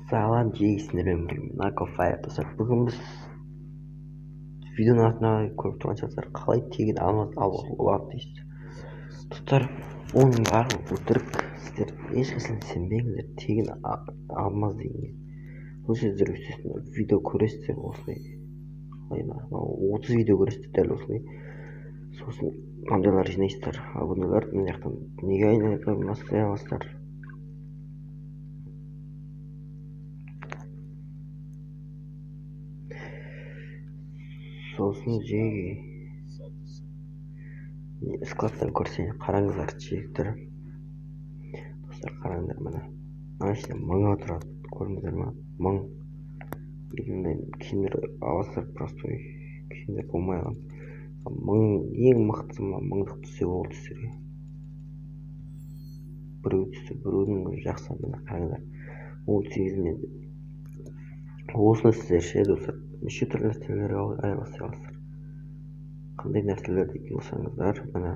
Салам жеңісіңдермен бірге Нако Фаер. Достар, бүгін біз видеоның атына көріп тұрған шығарсыздар, қалай тегін алмаз алуға болады дейсіз. Достар, оның барлығы өтірік, сіздер ешқашан сенбеңіздер тегін алмаз дегенге. Бұл сіздер өстесін видео көресіздер осылай, 30 видео көресіздер дәл осылай. Сосын мындайлар жинайсыздар, ал бұндайлар мына жақтан неге айналып аласыздар. Сосын жеге складтан көрсең қараңыздар жігіттер. Достар, қараңдар, міне мына ішінде мыңға тұрады, көрдіңіздер ма? 1000. Мындай киімдер аласыздар, простой киімдер болмай қалған. 1000 ең мықтысы мына мыңдық түссе болды сіздерге. Біреу түсті, біреудің өзі жақсы, міне қараңыздар. 18 мен осыны сіздер ше, достар, неше түрлі нәрселерге айырбастай аласыздар. Қандай нәрселер дейтін болсаңыздар, міне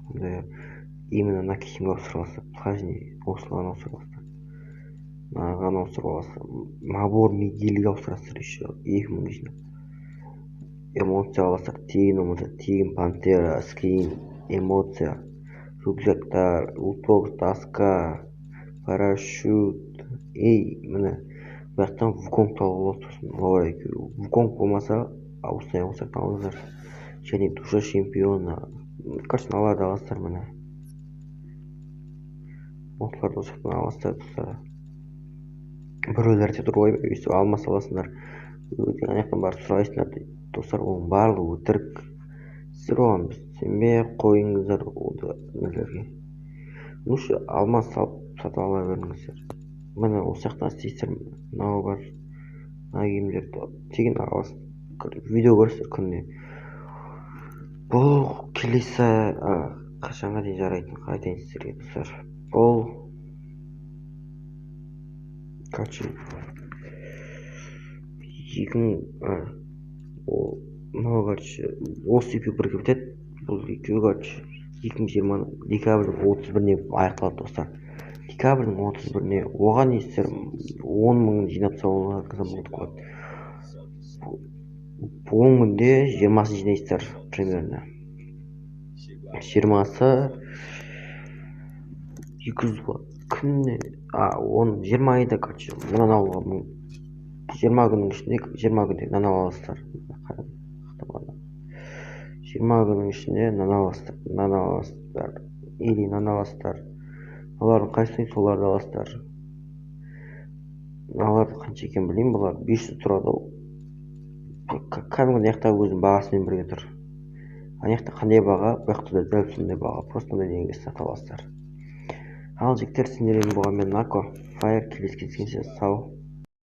мындай именно мына киімге ауыстыра аласыздар, плажный осылған ауыстыра аласыздар, мынаған ауыстыра аласыздар, набор мигельге ауыстырасыздар еще 2000 жинап. Эмоция аласыздар, тегін болмаса тегін пантера, скин, эмоция, рюкзактар, лутбокс, доска, парашют. Ей, міне бұл жақтан Вуконг алуға болады. Сосын олар екеуі Вуконг болмаса осындай болса алыңыздар. Және душа чемпиона, короче, мыналарды аласыздар, міне осыларды осы жақтан аласыздар. Достар, біреулер айтады ой, өйстіп алмас аласыңдар, ана жақтан барып сұрайсыңдар дейді. Достар, оның барлығы өтірік, сіздер оған сенбей ақ қойыңыздар. Нелерге лучше алмас салып сатып ала беріңіздер. Міне осы жақтан істейсіздер, мынау бар, мына киімдерді тегін аласыз, видео көресіздер күніне. Бұл келесі қашанға дейін жарайтынын айтайын сіздерге, достар. Бұл короче 2000 мынау короче осы екеуі бірге бітеді. Бұл екеуі короче 2020 декабрьдің 31-не аяқталады, достар. Декабрьдің 31-не оған сіздер 10 мыңын жинап тастауларыңызға болады. 10 күнде 20-сын жинайсыздар примерно. 20-сы 200 болады күніне. 10 20 айда короче мынаны алуға 20 күннің ішінде 20 күнде мынаны ала аласыздар. 20 күннің ішінде мынаны аласыздар, мынаны аласыздар или мынаны аласыздар. Олардың қайсысын соларды аласыздар. Мыналар қанша екенін білмеймін, бұлар 500 тұрады. Кәдімгі мына жақта өзінің бағасымен бірге тұр. Ана жақта қандай баға, бұл жақта да дәл сондай баға. Просто мындай деңгейде сатып аласыздар. Ал жігіттер, сендермен болған мен Нако Фаер. Келесі кездескенше сау.